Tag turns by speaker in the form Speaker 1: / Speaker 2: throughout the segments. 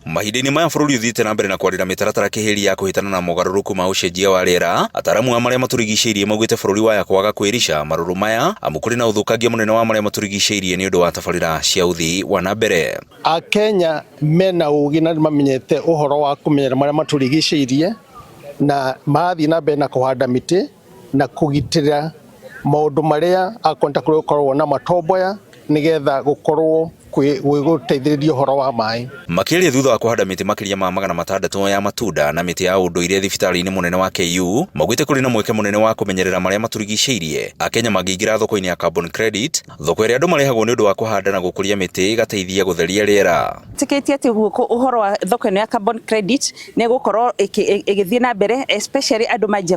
Speaker 1: Mahinda-inĩ maya bũrũri ũthiĩte na mbere na kwarĩra mĩtaratara kĩhĩri ya kũhĩtana na mogarũrũku ma ũcenjia wa rĩera, ataramu a marĩa matũrigicĩirie maugĩte bũrũri waya kwaga kwĩrica marũrũ maya amu kũrĩ na ũthũkangia mũnene wa marĩa matũrigicĩirie nĩ ũndũ wa tabarĩra cia ũthii wa na mbere.
Speaker 2: Akenya mena ũgĩ na nĩmamenyete ũhoro wa kũmenyera marĩa matũrigicĩirie na marathiĩ na mbere na kũhanda mĩtĩ na kũgitĩra maũndũ marĩa akorwo nĩ ta kũrĩa gũkoragwo na matomboya nĩgetha gũkorwo gũteithĩrĩria ũhoro wa maĩ.
Speaker 1: Makĩaria thutha wa kũhanda mĩtĩ makĩria ma 600 ya matunda na mĩtĩ ya ũndũire thibitarĩ-inĩ mũnene wa KU, maugĩte kũrĩ na mweke mũnene wa kũmenyerera marĩa matũrigicĩirie Akenya mangĩingĩra thoko-inĩ ya carbon credit, thoko ĩrĩa andũ marĩhagwo nĩ ũndũ wa kũhanda na gũkũria mĩtĩ ĩgateithia gũtheria rĩera.
Speaker 3: Tĩkĩtie atĩ ũhoro wa thoko ĩno ya carbon credit nĩ ĩgũkorwo ĩgĩthiĩ na mbere, especially andũ manjia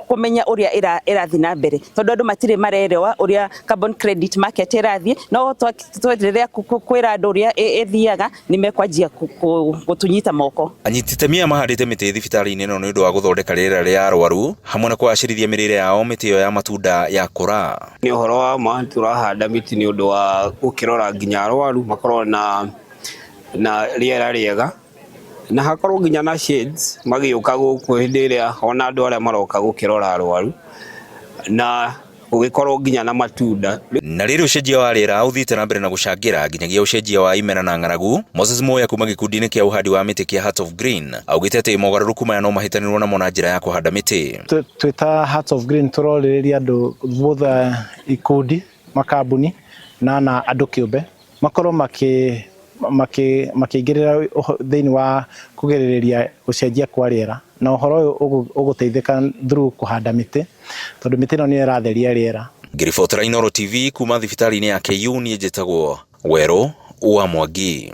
Speaker 3: kũmenya ũrĩa ĩrathiĩ na mbere, tondũ andũ matirĩ marerewa ũrĩa carbon credit market ĩrathiĩ. No twenderea kwĩra andũ ũrĩa ĩthiaga, nĩ mekwanjia gũtũnyita moko.
Speaker 1: Anyiti itemi aya mahandĩte mĩtĩ thibitarĩ-inĩ ĩno nĩ ũndũ wa gũthondeka rĩera rĩa arwaru hamwe na kũgacĩrithia mĩrĩre yao mĩtĩ ĩyo ya matunda yakũra.
Speaker 4: Nĩ ũhoro wa ma tũrahanda mĩtĩ nĩ ũndũ wa gũkĩrora nginya arwaru makorwo na rĩera rĩega na hakorwo nginya na shades magĩũka gũkũ hĩndĩ ĩrĩa ona andũ arĩa maroka gũkĩrora arwaru na gũgĩkorwo nginya na matunda.
Speaker 1: Na rĩrĩ ũcenjia wa rĩera ũthiĩte na mbere na gũcangĩra nginyagia ũcenjia wa imera na ng'aragu, Moses Moya kuma gĩkundi-inĩ kĩa ũhandi wa mĩtĩ kĩa Hearts of Green augĩte atĩ mogarũrũku maya no mahĩtanĩrwo namo na njĩra ya kũhanda mĩtĩ.
Speaker 5: Twĩ ta Hearts of Green tũrorĩrĩria andũ both ikundi, makambuni na andũ kĩũmbe makorwo makĩingĩrĩra thĩinĩ wa kũgirĩrĩria gũcenjia kwa rĩera, na ũhoro ũyũ ũgũteithĩka through kũhanda mĩtĩ, tondũ mĩtĩ ĩno nĩyo ĩratheria rĩera.
Speaker 1: Ngĩribotera Inooro TV kuma thibitarĩ-inĩ ya KU, niĩ njĩtagwo Werũ wa Mwangi.